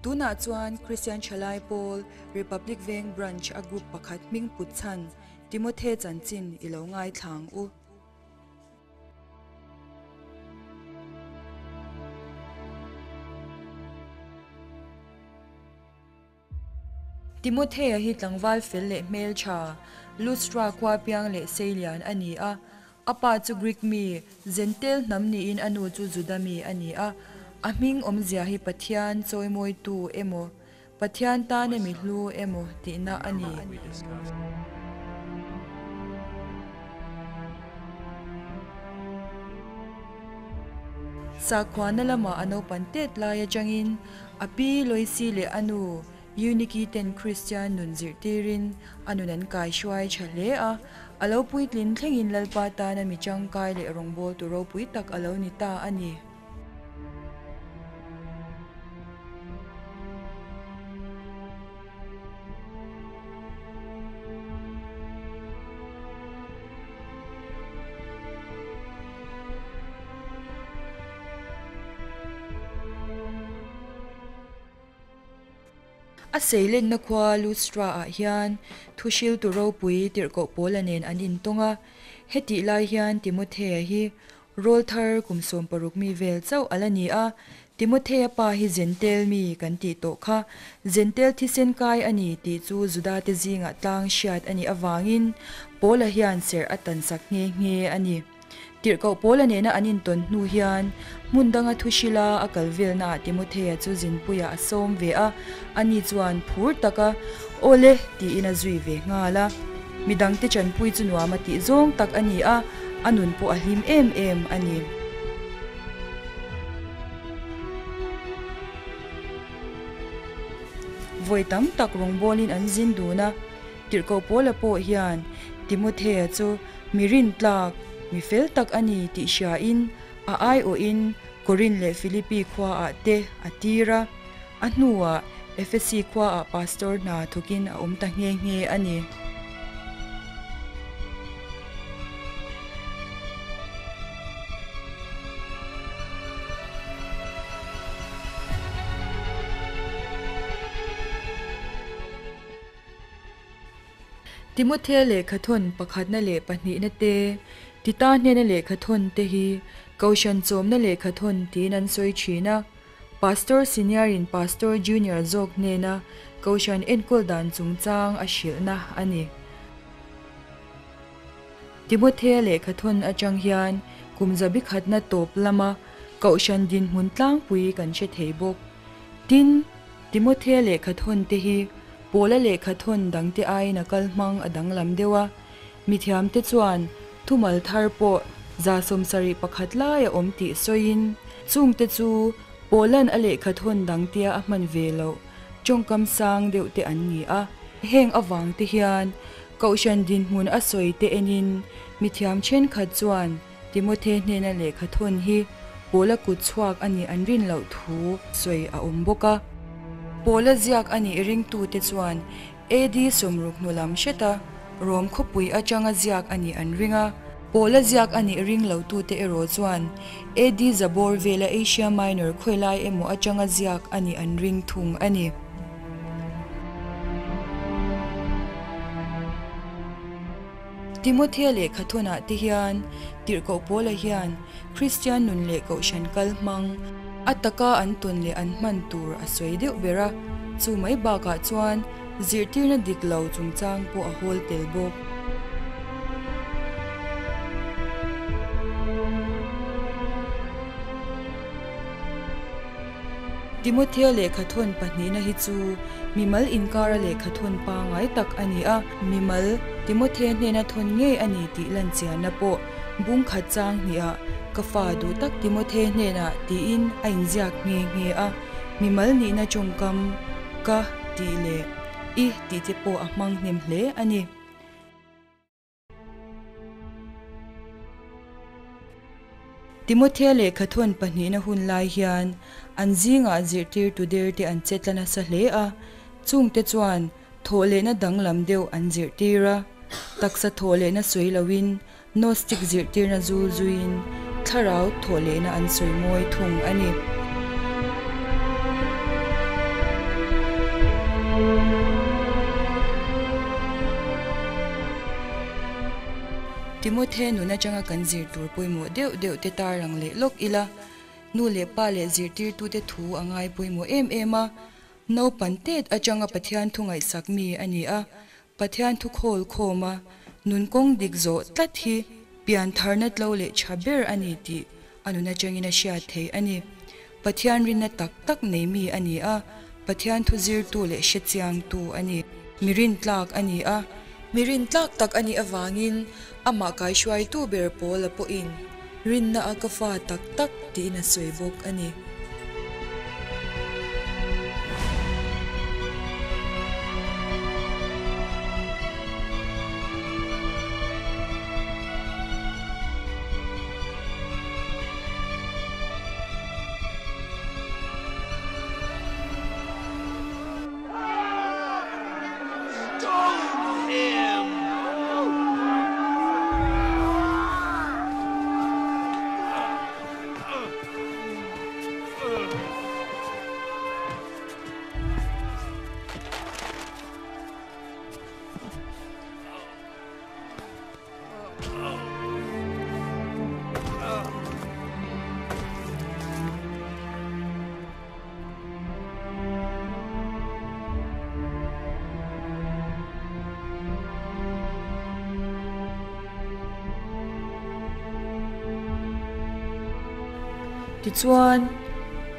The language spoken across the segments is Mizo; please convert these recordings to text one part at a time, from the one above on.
Tunah chuan Kristian Thalai Pawl Republic Veng Branch a group pakhat hming put chhan Timothe chanchin i lo ngaithla ang u. Timothea hi tlangval fel leh hmeltha, Lustra khua piang leh seilian a ni a. A pa chu Greek mi, Zentel hnam niin a nu chu Juda mi a ni a. A hming awmzia hi Pathian chawimawitu emaw, Pathian tana mi hlu emaw tihna a ni. Sakhuana lamah a naupan tet lai atangin A pi Loisi leh a nu Euniki ten Kristian nun zirtirin a nun an kai hruai tha hle a, a lo puitlin thlengin Lalpa tana mi tangkai leh rawngbawltu ropui tak a lo ni ta a ni. A seilenna khua Lustra-ah hian thuhriltu ropui tirhkoh Paula nen an intawng a. Hetih lai hian Timothea hi rawlthar kum 16 mi vel chauh a la ni a. Timothea pa hi Zentel mi kan tih tawh kha. Zentel thisen kai a ni tih chu Judate zingah tlang hriat a nih avangin Paula hian serh a tansak nghe nghe a ni. Tirhkoh Paula nena an intawn hnu hian hmun danga thu hrila a kal velnaah Timothea chu zinpuiah a sawm ve a, ani chuan phur taka Aw le tiin a zui ve nghal a. Midangte chanpui chu nuam a tih zawng tak a ni a, a nun pawh a hlim em em a ni. Vawi tam tak rawngbawlin an zin dun a, Tirhkoh Paula pawh hian Timothea chu mi rintlak, mi fel tak a ni tih hriain a aiawhin Korin leh Philippi khuaah te a tir a, a hnuah Ephesi khuaah pastor hna thawkin a awm ta nghe nghe a ni. Timothea lehkhathawn pakhatna leh pahnihna te, Tita hnena lehkhathawn te hi Kohhran chawmna lehkhathawn tiin an sawi thin a. Pastor Senior-in Pastor Junior zawk hnena Kohhran enkawl dan chungchang a hrilhna a ni. Timothea lehkhathawn atang hian kum zabi khatna tawp lama Kohhran dinhmun tlangpui kan hre thei bawk. Tin, Timothea lehkhathawn te hi Paula lehkhathawn dangte aiin a kal hmang a danglam deuh a, mithiamte chuan thumal thar pawh 71 lai a awm tih sawiin chungte chu Paula'n a lehkhathawn dangtea a hman ve loh tawngkam sang deuh te an ni a. Heng avangte hian Kohhran dinhmun a sawi te enin mithiam thenkhat chuan Timothy hnena lehkhathawn hi Paula kut chhuak a nih an rin loh thu sawi a awm bawk a. Paula ziak a nih ringtute chuan AD 60 hnu lam hreta Rom khawpui atanga ziak a nih an ring a. Paula ziak a nih ring lotute erawh chuan AD zabawr vela Asia Minor khawilai emaw atanga ziak a nih an ring thung a ni. Timothea lehkhathawnah te hian Tirhkoh Paula hian Kristian nun leh Kohhran kal hmang a taka an tawn leh an hman tur a sawi deuh ber a, chu mai bakah chuan zirtirna dik lo chungchang pawh a hawl tel bawk. Timothea lehkhathawn pahnihna hi chu mimal inkara lehkhathawn pangngai tak a ni a, mimal Timothea hnena thawn ngei a ni tih lanchianna pawh bung khat chang hniha ka fa duh tak Timothea hnenah tiin a inziak nghe nghe a, mimal nihna tawngkam ka tih leh i tih te pawh a hmang hnem hle a ni. Timothea lehkhathawn pahnihna hun lai hian an zingah zirtirtu derte an che tla nasa hle a, chungte chuan thawhlehna danglam deuh an zirtir a, taksa thawhlehna sawi loin Gnostic zirtirna zul zuiin thlarau thawhlehna an sawi mawi thung a ni. Timothe nun atanga kan zir tur pawimawh deuh deuh te tarlang leh lawk ila, nu leh pa leh zirtirtute thu a ngai pawimawh em em a, naupan tet atanga Pathian thu ngaihsak mi a ni a, Pathian thu khawl khawm a, nun kawng dik zawh tlat hi pian tharna tlo leh tha ber a ni tih a nun atangin a hriat theih a ni. Pathian rinna tak tak nei mi a ni a, Pathian thu zirtu leh hrechiangtu a ni. Mi rintlak a ni a, mi rintlak tak a nih avangin amah kaihruaitu ber Paula pawhin rinna a ka fa tak tak tiin a sawi bawk a ni. Tichuan,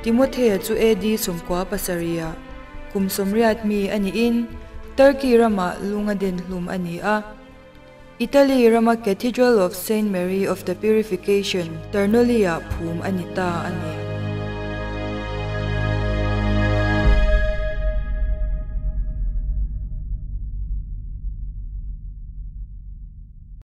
Timothea chu AD 97 ah kum 80 mi a niin Turkey ramah lung a den hlum a ni a. Italy rama Cathedral of Saint Mary of the Purification, Ternolia phum a ni ta a ni.